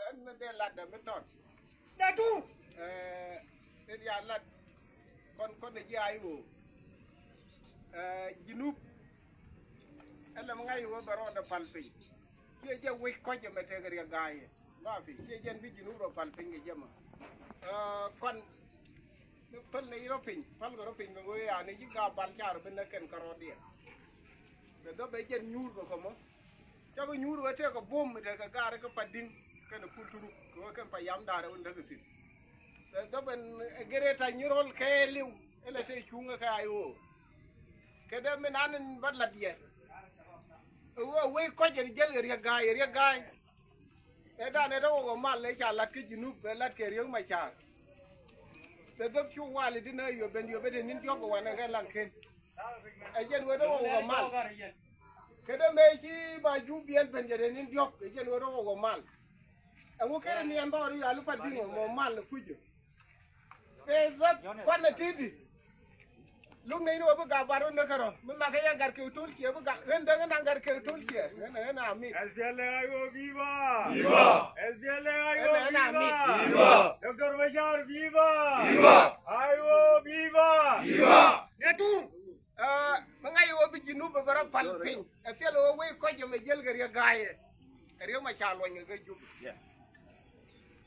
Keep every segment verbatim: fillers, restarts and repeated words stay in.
Ɛn mi dee lat dɛ mi tɔt. Datu. Ɛɛ, in ya lat kɔn kɔn ji̱ I O. Ɛɛ, Junub. Ɛn lɛ mi ŋa̱c wä bɛ rɔɔdɛ pal piny. Ciɛ jɛ wec kɔc ɛmɛ tekɛ riɛk ga̱a̱c. Ma fi, ciɛ jɛn bi Junub rɔ pal piny kɛ jɛ mɔ. Ɛɛ, kɔn päl ni rɔ piny, pal kɛ rɔ piny kɛ ɣöö yani ci ga̱a̱c bal car bi näk kɛn kärɔɔdiɛn. Bɛ dhɔ bɛ jɛn nyuur kɛ kɔmɔ. Cakɔ nyuur wee tëëkɛ buɔ̱m mi tekɛ gaari kä Padiŋ kɛnɛ Pul Turuk kɛ wee kɛn payam da̱rɛ wun däk kɛ thi̱n. Bɛ dhɔ ben ɛ gɛrɛ ta̱ nyirol kɛ liw. Ɛlɛ tëë cuŋä kɛ I O. Kɛ dee mi nan in bä lat yɛ. Ɛ wee wec kɔc ɛ jiɛl kɛ riɛk ga̱a̱c, ɛ riɛk ga̱a̱c. Ɛ dan ɛ dee wä wä mal ɛ ca lat kä Junub ɛ lat kɛ Riek Machar. Bɛ dhɔ cu wali di nä yop ben yop ɛ te ni̱n diɔ̱k kɛ wanɛ kɛ laŋ ken. Ɛ jɛn wee dee wä wä mal. Kɛ dee mëë ci ba jup biɛl ben jɛ dee ni̱n diɔ̱k, ɛ jɛn wee dee wä wä mal. Ɛŋu kɛn ni ɛn dhɔri yali Padiŋ mɔ mal kucä. Pee dhäk kuanɛ ti̱ti̱. Luk nɛy ni wä bi gak bar wä näk kärɔ. Mi makɛ yɛn gat kɛ tul kiɛ bi gak. Ɣän däŋ ɣän naŋ gat kɛ tul kiɛ. Ɣän, ɣän amit. S P L A I O viva! Viva! S P L A I O viva! Viva! Doctor Machar viva! Viva! I O viva! Viva! Nɛ tuur. Aa, mi ŋa̱c ɣöö bi Junub bɛ rɔ pal piny. Ɛ thil ɣöö wec kɔc ɛmɛ jiɛl kɛ riɛk ga̱a̱cɛ. Ɛ Riek Machar luɔ̱ny kɛ kɛ Jubɛ.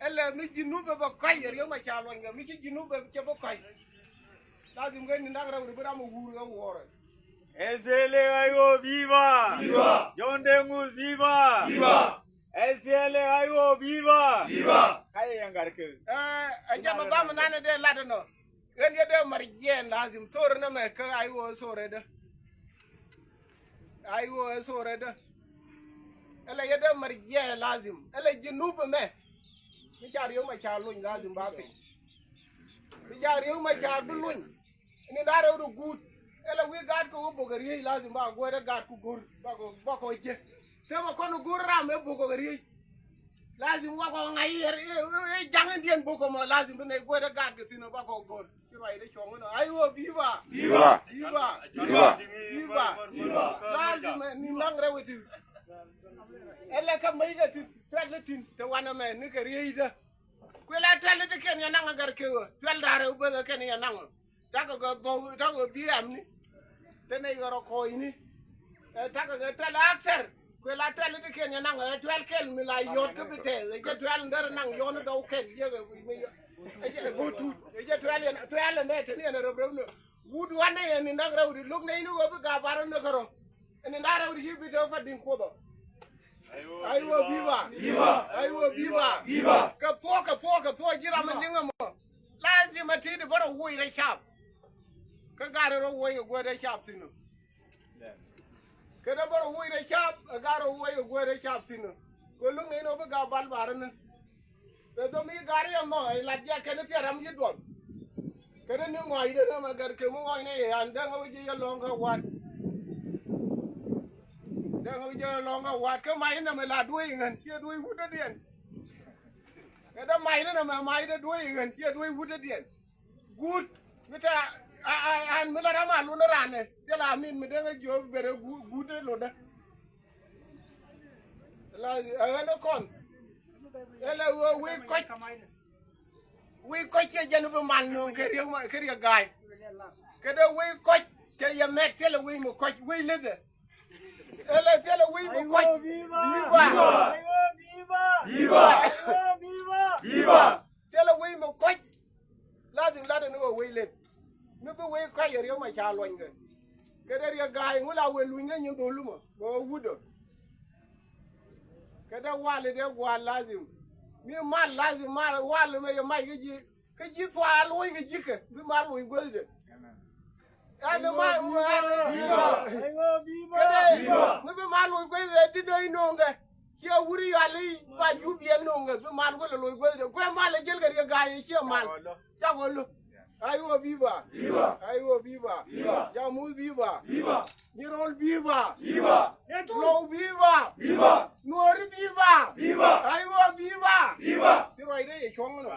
Ɛlɛ mi Junub bɛ bɛ kɔc ɛ Riek Machar luɔ̱ny kɛ mi ci Junub bɛ cɛ bɛ kɔc. Lazim kɛ ni nak rɛw ri bi ram ɛ wuur kɛ wuɔrɛ. S P L A I O viva! Viva! John Deng Gus viva! Viva! S P L A I O viva! Viva! Kayɛ yɛn gat kɛ. Ɛ, ɛ jɛn ɔ dham nan ɛ dee lat ɛnɔ. Ɣän yɛ dee mɛr jiɛɛn lazim. Thorɛ nɛmɛ kä I O thorɛ dä. I O thorɛ dä. Ɛlɛ yɛ dee mɛr jiɛɛn lazim. Ɛlɛ Junub ɛmɛ. Mi ca Riek Machar luny lazim ba piny. Mi ca Riek Machar bi luny. Ni da̱rɛ wut guut. Ɛlɛ wi̱i̱ gaat kɛ wä bok ɛ riey lazim ba guäärɛ gaat ku go̱r. Bakɔ, bakɔ jɛ. Tëmɛ kɔn go̱r ram ɛ bok ɛ riey. Lazim wakɔ ŋa̱c i̱ ɛ, ɛ, ɛ, ɛ ja̱ŋ in diɛn bok ɛ mɔ lazim bi nɛy guäärɛ gaat kɛ thi̱n ɛ bakɔ go̱r. Ci ruacdɛ cuɔ̱ŋ inɔ. I O viva. Viva. Viva. Viva. Viva. Lazim ɛ ni naŋ rɛw ɛ ti. Ɛlɛ kä mäc kɛ ti tuɛl ti tin te wanɛ mɛ ni kɛ riey dä. Kuël a tuɛl ti kɛn yɛ naŋ ɛ gɛr kɛ ɣöö tuɛl da̱rɛ wä beth ɛ kɛn yɛ naŋ ɛ. Takɛ gɛ bɔw, takɛ gɛ bi̱i̱ amni. Te nɛy gɛ rɔ kɔɔyni. Ɛ takɛ gɛ tɛl a thɛr. Kuɛ la tɛl ti kiɛn yɛ naŋ ɛ tuɛl kɛl mi la yɔt kä bi tɛth. Ɛ jɛ tuɛl ni derɛ naŋ yɔn dɔw kɛl. Jɛ kɛ mi yɔ. Ɛ jɛ kɛ go̱o̱t tuut. Ɛ jɛ tuɛl yɛ, tuɛl ɛmɛ te ni ɛn rɛp rɛp ni. Wut wanɛ ɛn ni naŋ rɛw di lo̱k nɛy ni ɣöö bi ga̱a̱ bar ni kärɔ. Ɛn ni naŋ rɛw di ci bi te Padiŋ Kuoth ɔ. I O viva. Viva. I O viva. Viva. Kɛ thuɔ̱k, kɛ thuɔ̱k, kɛ thuɔ̱k ji̱ ram mi liŋ ɛmɔ. Lazim a ti̱i̱t bä rɔ woc rɛy cap. Kä gat rɔ woc kɛ guäth rɛy cap thi̱n ɔ. Kɛ rɔ bä rɔ woc rɛy cap, ɛ gat rɔ woc kɛ guäth rɛy cap thi̱n ɔ. Kɛ lo̱ŋ nɛy ni wä bi gak bal bar ni. Bɛ dhom i̱ gat rɔ yɛ nhɔ, ɛ lat jɛ kɛn i̱ thiat ram yi̱ duɔl. Kɛn i̱ ni ŋɔaydɛ ni mɛ gat kɛ mi ŋɔaynɛ yɛ an dee ŋä wi̱c jɛ yɛ lɔ̱ŋ kä wa̱t. Dee ŋä wi̱c jɛ yɛ lɔ̱ŋ kä wa̱t, kä mac inɛ mɛ la duee i̱ ŋän, ciɛ duee wut dädiɛn. Kɛ dee mac inɛ mɛ mac dee duee i̱ ŋän, ciɛ duee wut dädiɛn. Guut mi te a, a, an mi la ram a lun ran ɛ thil a min mi deŋ a jiɔp ber ɛ gu-, guut ɛ lotdä. La ɛ ɣän ɛ kɔn. Ɛ lɛ ɣöö wec kɔc. Wec kɔc cɛ jɛn bi mal nööŋ kɛ riek ma, kɛ riek ga̱a̱c. Kɛ dee wec kɔc cɛ yɛ mɛt thilɛ wec mi kɔc wec lethɛ. Ɛ lɛ thilɛ wec mi kɔc. Viva! Viva! Viva! Viva! Viva! Thilɛ wec mi kɔc. Lazim latdɛ ni wä wec leth. Mi bi wec kɔc ɛ riek ma ca luɔny kɛ. Kɛ dee riek ga̱a̱c ŋu la wëë luny ŋä nyin dhol lumä mɛ wä wut ɔ. Kɛ dee wal i̱ dee gua̱a̱l lazim. Mi mal lazim mal wal mɛ yɛ mac kä ji̱. Kä ji̱ thuaal loc kɛ ji̱ kɛ bi mal loc guethdɛ. Ɛn ni ma Viva! Viva! Kɛ dee mi bi mal loc guethdɛ ti nöi no̱o̱ŋ kɛ. Ciɛ wuri yali ba jup yɛn no̱o̱ŋ kɛ bi mal wälɛ loc guethdɛ. Kuɛ mal ɛ jiɛl kɛ riek ga̱a̱c ɛ ciɛ mal. Cak wä lo̱. Aiwa viva. Viva. Aiwa viva. Viva. Jamus viva. Viva. Nyirol viva. Viva. Low viva. Viva. Nuori viva. Viva. Aiwa viva. Viva. Ti ruacdä yɛ cuɔ̱ŋ nɔ.